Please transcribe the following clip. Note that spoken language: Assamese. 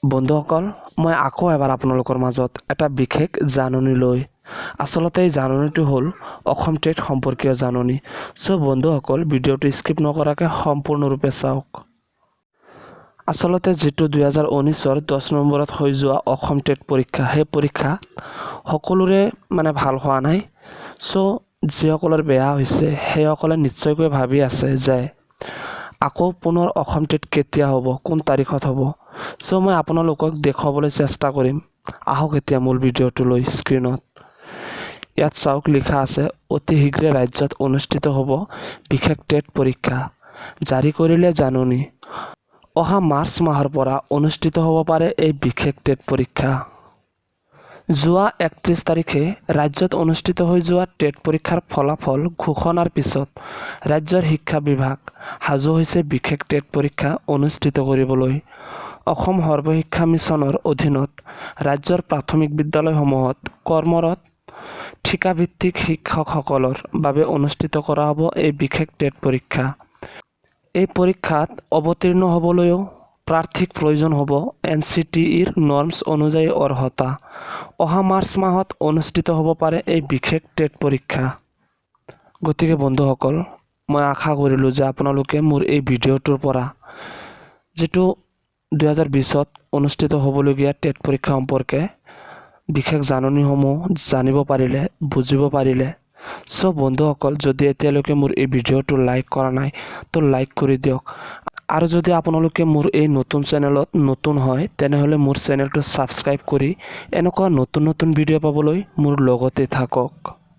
বন্ধুসকল, মই আকৌ এবাৰ আপোনালোকৰ মাজত এটা বিশেষ জাননী লৈ। আচলতে এই জাননীটো হ'ল অসম টেট সম্পৰ্কীয় জাননী। চ' বন্ধুসকল, ভিডিঅ'টো স্কিপ নকৰাকৈ সম্পূৰ্ণৰূপে চাওক। আচলতে যিটো 2019ৰ 10 নম্বৰত হৈ যোৱা অসম টেট পৰীক্ষা, সেই পৰীক্ষা সকলোৰে মানে ভাল হোৱা নাই। চ' যিসকলৰ বেয়া হৈছে, সেইসকলে নিশ্চয়কৈ ভাবি আছে যে আকৌ পুনৰ অসম টেট কেতিয়া হ'ব, কোন তাৰিখত হ'ব। চ' মই আপোনালোকক দেখুৱাবলৈ চেষ্টা কৰিম। আহক এতিয়া মূল ভিডিঅ'টো লৈ। স্ক্ৰীণত ইয়াত চাওক, লিখা আছে, অতি শীঘ্ৰে ৰাজ্যত অনুষ্ঠিত হ'ব বিশেষ টেট পৰীক্ষা, জাৰি কৰিলে জাননী। অহা মাৰ্চ মাহৰ পৰা অনুষ্ঠিত হ'ব পাৰে এই বিশেষ টেট পৰীক্ষা। যোৱা 31 তাৰিখে ৰাজ্যত অনুষ্ঠিত হৈ যোৱা টেট পৰীক্ষাৰ ফলাফল ঘোষণাৰ পিছত ৰাজ্যৰ শিক্ষা বিভাগ সাজু হৈছে বিশেষ টেট পৰীক্ষা অনুষ্ঠিত কৰিবলৈ। অসম সৰ্বশিক্ষা মিছনৰ অধীনত ৰাজ্যৰ প্ৰাথমিক বিদ্যালয়সমূহত কৰ্মৰত ঠিকাভিত্তিক শিক্ষকসকলৰ বাবে অনুষ্ঠিত কৰা হ'ব এই বিশেষ টেট পৰীক্ষা। এই পৰীক্ষাত অৱতীৰ্ণ হ'বলৈও প্ৰাৰ্থীক প্ৰয়োজন হ'ব এনচিটিইৰ নৰ্মছ অনুযায়ী অৰ্হতা। অহা মাৰ্চ মাহত অনুষ্ঠিত হ'ব পাৰে এই বিশেষ টেট পৰীক্ষা। গতিকে বন্ধুসকল, মই আশা কৰিলোঁ যে আপোনালোকে মোৰ এই ভিডিঅ'টোৰ পৰা যিটো 2020ত অনুষ্ঠিত হ'বলগীয়া টেট পৰীক্ষা সম্পৰ্কে বিশেষ জাননীসমূহ জানিব পাৰিলে, বুজিব পাৰিলে। চ' বন্ধুসকল, যদি এতিয়ালৈকে মোৰ এই ভিডিঅ'টো লাইক কৰা নাই, তো লাইক কৰি দিয়ক আৰু যদি আপোনালোকে মোৰ এই নতুন চেনেলত নতুন হয়, তেনেহ'লে মোৰ চেনেলটো ছাবস্ক্ৰাইব কৰি এনেকুৱা নতুন নতুন ভিডিঅ' পাবলৈ মোৰ লগতে থাকক।